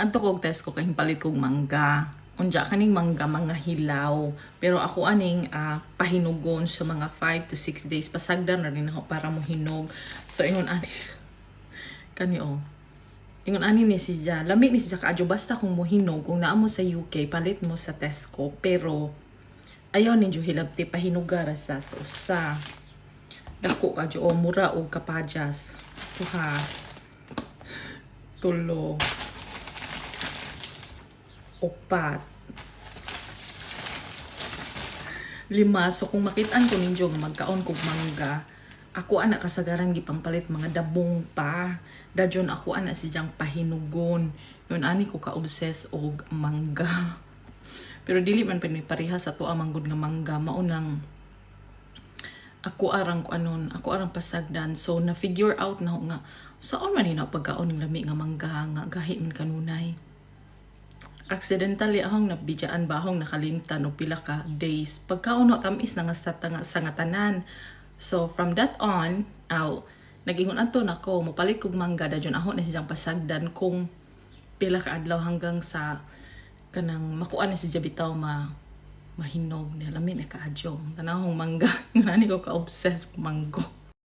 Adto kog Tesco kay palit kog mangga. Unya kaning mangga mga hilaw. Pero ako aning pahinugon sa mga 5 to 6 days, pasagdan na rin ako para mo hinog. So ingon ani kani oh. Ingon ani ni siya, lami ni siya kaadyo basta kung mohinog. Kung naa mo sa UK, palit mo sa Tesco, pero ayaw ninyo hilabti, pahinugara sa. So usa, dako kadyo oh, mura og kapadyas. Tuha, tulo, upat, lima. So kung makitaan ko ninyo nga magkaon kog mangga, ako ana kasagaran gipampalit mga dabong pa. Dajon ako ana siyang pahinugon. Yun ani ko ka-obsess og mangga. Pero dili man pareha sa tuwa manggod nga mangga, maunang ako arang ko anon, ako arang pasagdan. So na figure out na nga saan man ni na pagkaon ng lami nga mangga nga gahi man kanunay. Accidentally ahong nabidyaan ba, ahong nakalimtan og pila ka days. Pagkaon no, tamis na nga sa nga tanan. So from that on, aw, nagingon adto nako, mopalit kog mangga, dayon ako na siyang pasagdan kung pila ka adlaw hanggang sa kanang makuha na siya bitaw ma mahinog niya, lami na kaadyo. Tanawong mangga, ngani ko ka-obsessed manggo.